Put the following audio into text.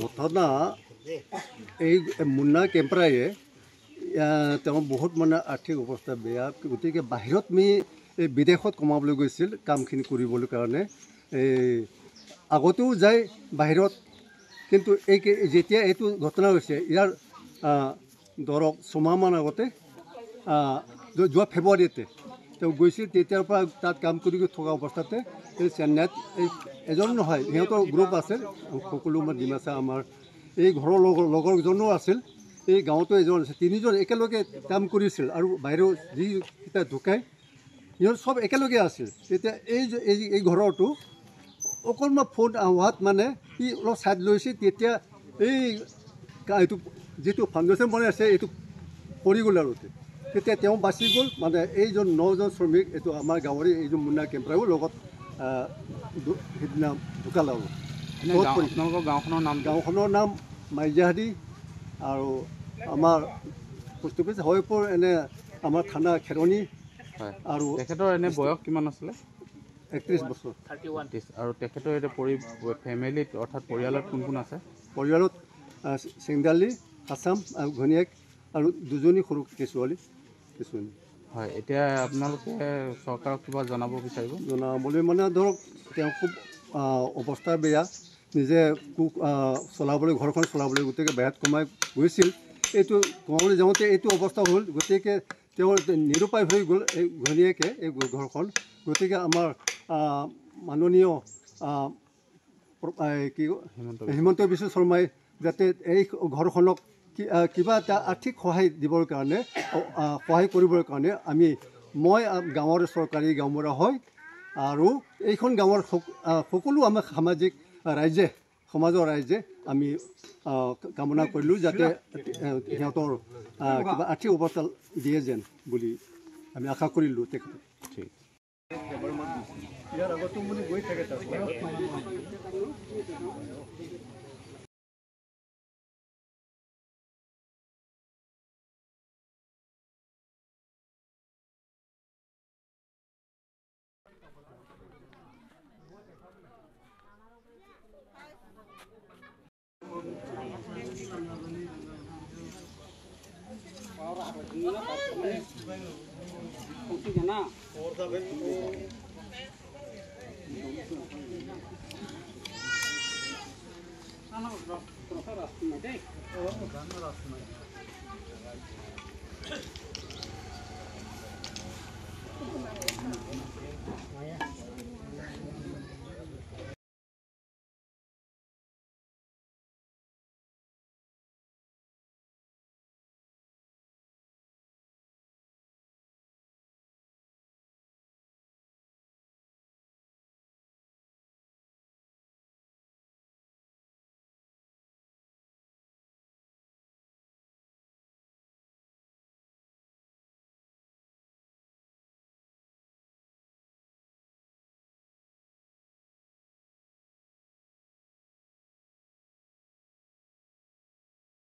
ঘটনা এই মুন্না কেম্প্ৰাইয়ে তেওঁ বহুত মানে আৰ্থিক অৱস্থা বেয়া, গতিকে বাহিৰত মি এই বিদেশত কমাবলৈ গৈছিল কামখিনি কৰিবলৈ কাৰণে। এই আগতেও যায় বাহিৰত, কিন্তু এই যেতিয়া এইটো ঘটনা হৈছে ইয়াৰ ধৰক ছমাহমান আগতে যোৱা ফেব্ৰুৱাৰীতে তেওঁ গৈছিল। তেতিয়াৰ পৰা তাত কাম কৰি থকা অৱস্থাতে এই চেন্নাইত এই এজন নহয়, সিহঁতৰ গ্ৰুপ আছিল সকলো, আমাৰ ডিমাচা আমাৰ এই ঘৰৰ লগৰজনো আছিল, এই গাঁৱতো এজন আছিল, তিনিজন একেলগে কাম কৰিছিল আৰু বাহিৰৰ যিকেইটা ঢুকাই সিহঁত চব একেলগে আছিল। তেতিয়া এই এই ঘৰটো অকণমান ফোন হোৱাত মানে সি অলপ ছাইড লৈছিল, তেতিয়া এই এইটো যিটো ফাউণ্ডেশ্যন বনাই আছে এইটো পৰি গ'ল আৰু তেতিয়া তেওঁ বাচি গ'ল। মানে এইজন নজন শ্ৰমিক এইটো আমাৰ গাঁৱৰে এইজন মুন্না কেম্প্ৰাইও লগত সেইদিনা ঢুকাল। আৰু গাঁওখনৰ নাম, গাঁওখনৰ নাম মাইজাহাদী আৰু আমাৰ পোষ্ট অফিচ হয়পুৰ, এনে আমাৰ থানা খেৰণি। আৰু তেখেতৰ এনে বয়স কিমান আছিলে? 31 বছৰ। আৰু তেখেতৰ এতিয়া ফেমিলিত অৰ্থাৎ পৰিয়ালত কোন কোন আছে? পৰিয়ালত চেংদালি, আছাম আৰু ঘৈণীয়েক আৰু দুজনী সৰু কেঁচুৱালী। হয়, এতিয়া আপোনালোকে চৰকাৰক কিবা জনাব বিচাৰিব? জনাবলৈ মানে ধৰক তেওঁ খুব অৱস্থা বেয়া, নিজে কুক চলাবলৈ, ঘৰখন চলাবলৈ গতিকে বাহিৰত কমাই গৈছিল। এইটো কমাবলৈ যাওঁতে এইটো অৱস্থা হ'ল, গতিকে তেওঁ নিৰুপায় হৈ গ'ল এই ঘৈণীয়েকে এই ঘৰখন। গতিকে আমাৰ মাননীয় কি হিমন্ত বিশ্ব শৰ্মাই যাতে এই ঘৰখনক কিবা এটা আৰ্থিক সহায় দিবৰ কাৰণে, সহায় কৰিবৰ কাৰণে আমি মই গাঁৱৰ চৰকাৰী গাঁওবুঢ়া হয় আৰু এইখন গাঁৱৰ সকলো আমাৰ সামাজিক ৰাইজে, সমাজৰ ৰাইজে আমি কামনা কৰিলোঁ যাতে সিহঁতৰ কিবা আৰ্থিক অৱস্থা দিয়ে যেন বুলি আমি আশা কৰিলোঁ তেখেতক। ঠিক। ইয়াৰ আগতো মানে গৈ থাকে তাত।